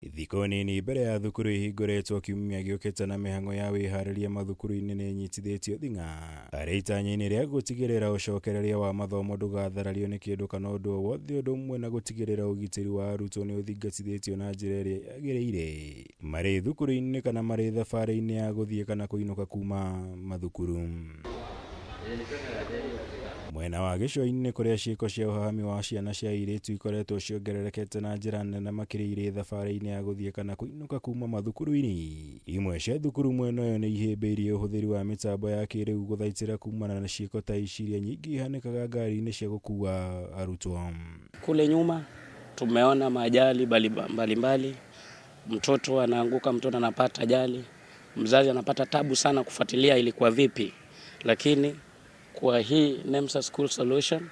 Thikũ nini mbere ya thukuru ihingũrĩtwo kiumia gĩũkĩte na mĩhang'o ya wĩharĩria mathukuru-inĩ nĩ ĩnyitithĩtio thing'a harĩ itanya-inĩ rĩa gũtigĩrĩra ũcokereria wa mathomo ndũgatharario nĩ kĩndũ kana ũndũ o wothe, ũndũ ũmwe na gũtigĩrĩra ũgitĩri wa arutwo nĩ ũthingatithĩtio na njĩra ĩrĩa yagĩrĩire marĩ thukuru-inĩ kana marĩ thabarĩ-inĩ ya gũthiĩ kana kũinũka kuma mathukuru. Mwena wa gĩcũa-inĩ kũrĩa ciĩko cia ũhahami wa ciana cia airĩtu ikoretwo ciongererekete na njĩra nene makĩria irĩ thabarĩ-inĩ ya gũthiĩ kana kũinũka kuma mathukuru-inĩ. Imwe cia thukuru mwena ũyũ nĩ ihĩmbĩirie ũhũthĩri wa mĩtambo ya kĩrĩu gũthaitĩra kumana na ciĩko ta ici iria nyingĩ ihanĩkaga ngari-inĩ cia gũkua arutwo. Kule nyuma tumeona maajali mbalimbali, mtoto anaanguka, mtoto anapata ajali, mzazi anapata tabu sana kufuatilia ilikuwa vipi, lakini kwa hii NEMSA School Solution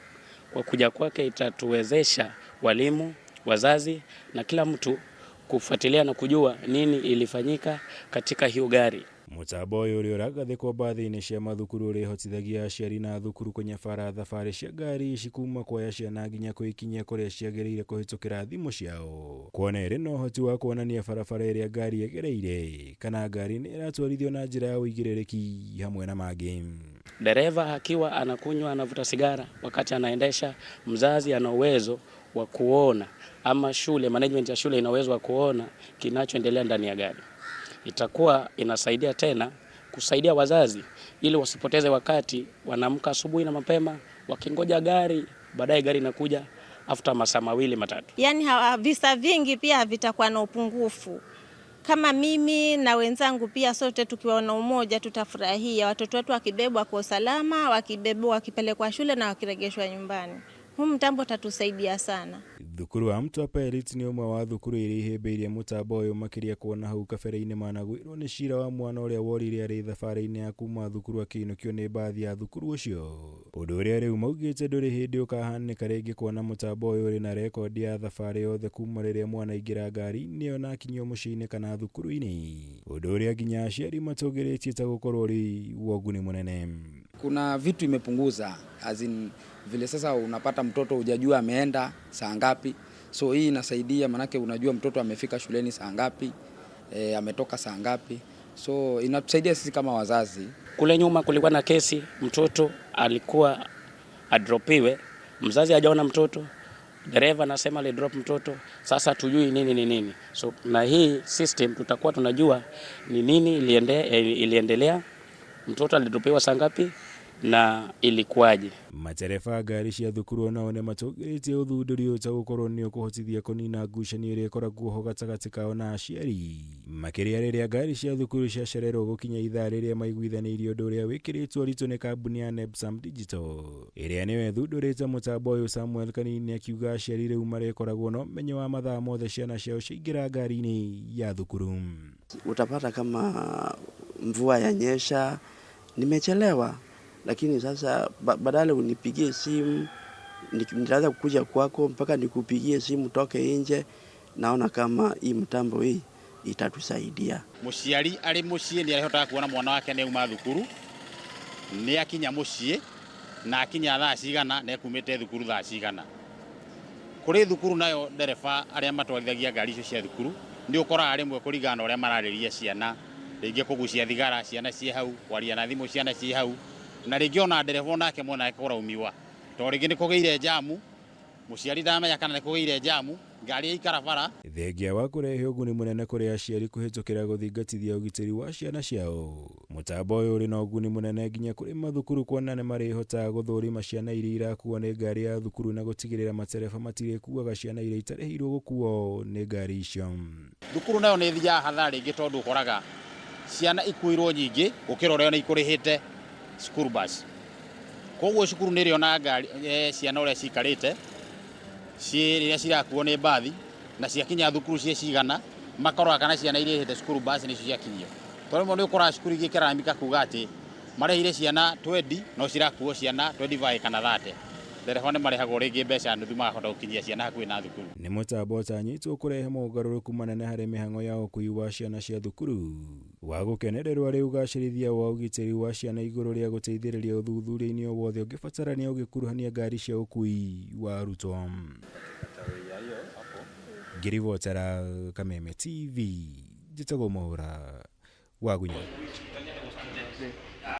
kwa kuja kwake itatuwezesha walimu, wazazi na kila mtu kufuatilia na kujua nini ilifanyika katika hiyo gari. Mũtambo ũyũ ũrĩa ũragathĩkwo mbathi-inĩ cia mathukuru ũrĩhotithagia aciari na thukuru kũnyabara thabarĩ cia ngari ici kuma kuoya ciana nginya kũikinyia kũrĩa ciagĩrĩire kũhĩtũkĩra thimũ ciao, kuona ĩrĩ na ũhoti wa kuonania barabara ĩrĩa ngari ĩgereire kana ngari nĩ ĩratwarithio na njĩra ya ũigĩrĩrĩki hamwe na mangĩ. Dereva akiwa anakunywa, anavuta sigara wakati anaendesha, mzazi ana uwezo wa kuona ama shule, management ya shule ina uwezo wa kuona kinachoendelea ndani ya gari. Itakuwa inasaidia tena kusaidia wazazi ili wasipoteze wakati, wanaamka asubuhi na mapema wakingoja gari, baadaye gari inakuja after masaa mawili matatu. Yani visa vingi pia havitakuwa na upungufu. Kama mimi na wenzangu pia sote tukiwa na umoja tutafurahia watoto wetu wakibebwa kwa usalama, wakibebwa wakipelekwa shule na wakiregeshwa nyumbani. Huu mtambo utatusaidia sana. Thukuru wa Mtwapa Elite nĩ ũmwe wa thukuru iria ihĩmbĩirie mũtambo ũyũ makĩria kuona hau kabere-inĩ managwĩrwo nĩ cira wa mwana ũrĩa worire arĩ thabarĩ-inĩ ya kuma thukuru akĩinũkio nĩ mbathi ya thukuru ũcio, ũndũ ũrĩa rĩu maugĩte ndũrĩ hĩndĩ ũkahanĩka rĩngĩ kuona mũtambo ũyũ ũrĩ na rekondi ya thabarĩ yothe kuma rĩrĩa mwana aingĩra ngari-inĩ ĩyo na akinyio mũciĩ-inĩ kana thukuru-inĩ, ũndũ ũrĩa nginya aciari matũgĩrĩtie ta gũkorwo ũrĩ wa ũguni mũnene. Kuna vitu imepunguza, as in, vile sasa unapata mtoto hujajua ameenda saa ngapi, so hii inasaidia manake unajua mtoto amefika shuleni saa ngapi, ametoka saa ngapi, so inatusaidia sisi kama wazazi. Kule nyuma kulikuwa na kesi, mtoto alikuwa adropiwe, mzazi hajaona mtoto, dereva anasema alidrop mtoto, sasa tujui nini ni nini. So na hii system tutakuwa tunajua ni nini iliendelea, mtoto alidropiwa saa ngapi na ilikuwaje. Matereba a ngari cia thukuru onao nĩ matũgĩrĩtie ũthundũri ũyũ ta gũkorwo nĩ ũkũhotithia kũnina ngucanio ĩrĩa ĩkoragwo ho gatagatĩ kao na aciari, makĩria rĩrĩa ngari cia thukuru ciacererwo gũkinya ithaa rĩrĩa maiguithanĩirie, ũndũ ũrĩa wĩkĩrĩtwo ũritũ nĩ kambuni ya Nebsam Digital ĩrĩa nĩyo ĩthundũrĩte mũtambo ũyũ. Samuel Kanini akiuga aciari rĩu marĩkoragwo na ũmenyo wa mathaa mothe ciana ciao ciaingĩra ngari-inĩ ya thukuru. Utapata kama mvua yanyesha, nimechelewa, lakini sasa badala unipigie simu, nitaanza kukuja kwako mpaka nikupigie simu toke nje. Naona kama hii mtambo hii itatusaidia. Muciari arĩ mũciĩ nĩ arĩhotaga kuona mwana wake nĩ auma thukuru, nĩ akinya mũciĩ na akinya thaa cigana na ekumĩte thukuru thaa cigana. Kũrĩ thukuru nayo ndereba arĩa matwarithagia ngari icio cia thukuru nĩ ũkoraga rĩmwe kũringana na ũrĩa mararĩria ciana, rĩngĩ kũgucia thigara ciana ciĩ hau, kwaria na thimũ ciana ciĩ hau, na rĩngĩ ona ndereba onake mwene kũraumiwa tondũ rĩngĩ nĩ kũgĩire njamu, mũciari ndamenya kana nĩ kũgĩire njamu, ngari yaikara bara. Thengia wa kũrehe ũguni mũnene kũrĩ aciari kũhĩtũkĩra gũthingatithia ũgitĩri wa ciana ciao, mũtambo ũyũ ũrĩ na ũguni mũnene nginya kũrĩ mathukuru kuona nĩ marĩhotaga gũthũrima ciana iria irakuo nĩ ngari ya thukuru na gũtigĩrĩra matereba matirĩkuaga ciana iria itarĩhĩirwo gũkuo nĩ ngari icio. Thukuru nayo nĩ ĩthiaga hathara rĩngĩ tondũ ũkoraga ciana ikuirwo nyingĩ gũkĩra ũrĩa ona ikũrĩhĩte school bus. Koguo cukuru nĩ ĩrĩona ngari ciana ũrĩa cikarĩte ciĩ rĩrĩa cirakuo nĩ mbathi na ciakinya thukuru ciĩ cigana, makarora kana ciana iria irĩhĩte school bus nĩcio ciakinyio. Tondũ rĩmwe nĩ ũkoraga cukuru ingĩ ikĩraramika kuga atĩ marĩhire ciana 20 no cirakuo ciana 25 kana 30. Ndereba nĩ marĩhagwo rĩngĩ mbeca nuthu makahota gũkinyia ciana hakuhĩ na thukuru. Nĩ mũtambo ũtanyĩtwo kũrehe mogarũrũku manene harĩ mĩhang'o ya ũkui wa ciana cia thukuru wa gũkenererwo arĩ ũgacĩrithia wa ũgitĩri wa ciana igũrũ rĩa gũteithĩrĩria ũthuthuria-inĩ o wothe ũngĩbatarania ũgĩkuruhania ngari cia ũkui wa arutwo. Ngĩribotera Kameme TV, njĩtagwo Mwaura Wagunya.